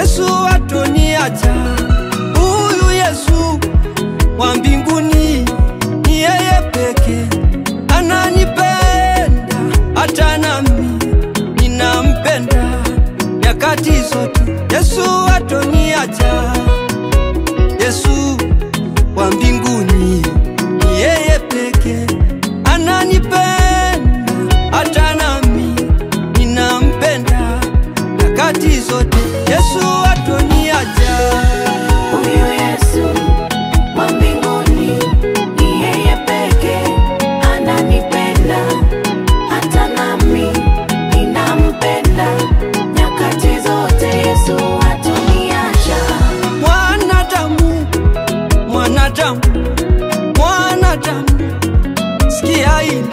Yesu hatoniacha. Huyu Yesu wa mbinguni ni yeye peke ananipenda, hata nami ninampenda nyakati zote. Yesu hatoniacha. Yesu wa mbinguni ni yeye peke ananipenda, hata nami ninampenda nyakati zote. Yesu hatoniacha. Huyu Yesu wa mbinguni ni yeye peke ananipenda, hata nami ninampenda nyakati zote. Yesu hatoniacha. Mwanadamu, mwanadamu, mwanadamu, sikia hili,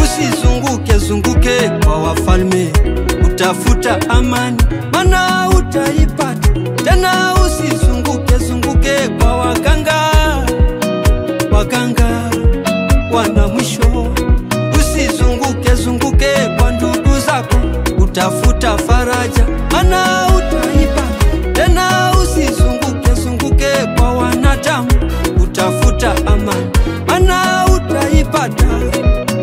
usizunguke zunguke kwa wafalme utafuta amani, maana utaipata. Tena usizunguke zunguke kwa waganga, waganga wana mwisho. Usizunguke zunguke kwa ndugu zako utafuta faraja, maana utaipata. Tena usizunguke zunguke kwa wanadamu utafuta amani, maana utaipata.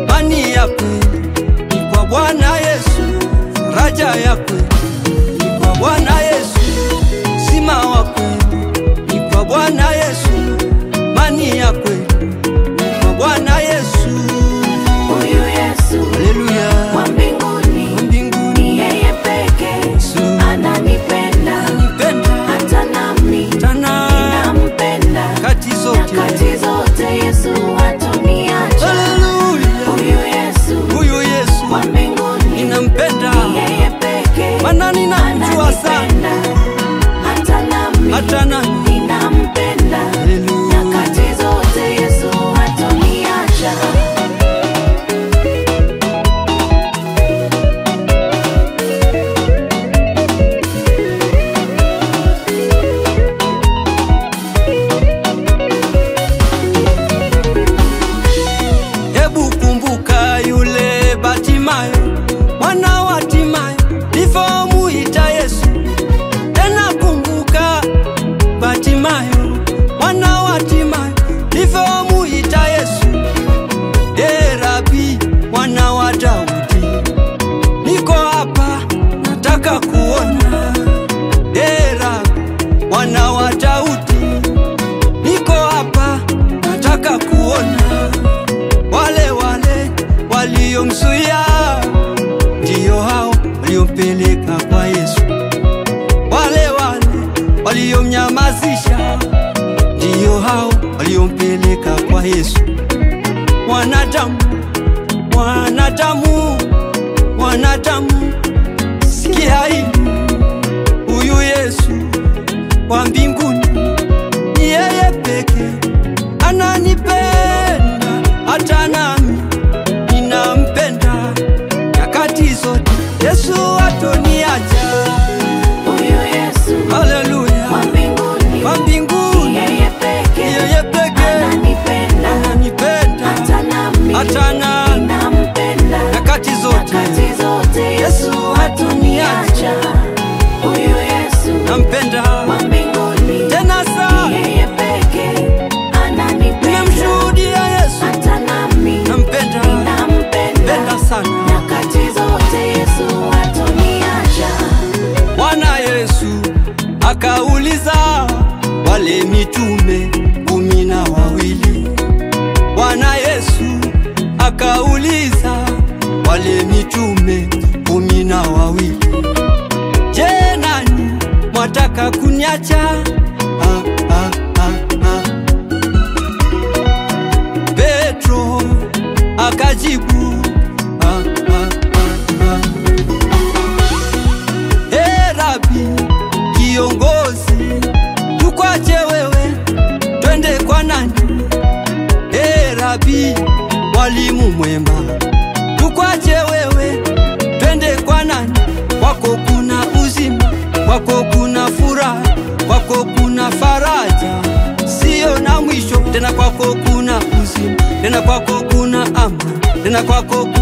Amani ya kweli ni kwa Bwana Yesu, faraja ya kweli ni kwa Bwana Yesu, uzima wa kweli ni kwa Bwana Yesu, amani ya kweli ni kwa Bwana Yesu. Huyu Yesu Haleluya, wa mbinguni mbinguni ni yeye peke Yesu ananipenda, ananipenda, hata nami tena ninampenda nyakati zote. nyakati zote. Yesu hatoniacha. Haleluya, Huyu Yesu huyu Yesu wa mbinguni ninampenda, ni yeye peke maana ninamjua sana, ananipenda, hata nami hata nami ninampenda Haleluya. nyakati zote. Yesu hatoniacha. Hebu kumbuka yule Batimayo, mwana wa Timayo, nilivyomuita Yesu. Tena kumbuka Batimayo, mwana wa Timayo, nilivyomuita Yesu. E Rabi, mwana wa Daudi, niko hapa nataka kuona. E Rabi, mwana wa Daudi, niko hapa nataka kuona. Wale wale waliomzuia ndiyo hao waliompeleka kwa Yesu. Wale wale waliomnyamazisha ndiyo hao waliompeleka kwa Yesu. Mwanadamu, mwanadamu, mwanadamu, sikia hili, huyu Yesu wa mbinguni ni yeye peke ananipenda, hata nami ninampenda nyakati zote. Yesu hatoniacha. Huyu Yesu Haleluya, wa mbinguni wa mbinguni ni yeye peke yeye peke ananipenda, ananipenda, hata nami hata nami ninampenda nyakati zote. nyakati zote. Yesu hatoniacha. Huyu Yesu Nampenda wa mbinguni tena sana, ni yeye peke ananipenda, nimemshuhudia Yesu, hata nami nampenda ninampenda penda sana. nyakati zote. Yesu hatoniacha. Bwana Yesu akauliza wale mitume 12. Bwana Yesu akauliza wale mitume 12, je, nani mwataka kuniacha? Ah, ah, ah, ah. Petro akajibu ah, ah, ah, ah. Hey, Rabi kiongozi, tukwache wewe twende kwa nani? Hey, Rabi mwalimu mwema, tukwache wewe twende kwa nani? Kwako kuna uzima, kwako kuna furaha, kwako kuna faraja sio na mwisho. Tena kwako kuna uzima, tena kwako kuna amani, tena kwako kuna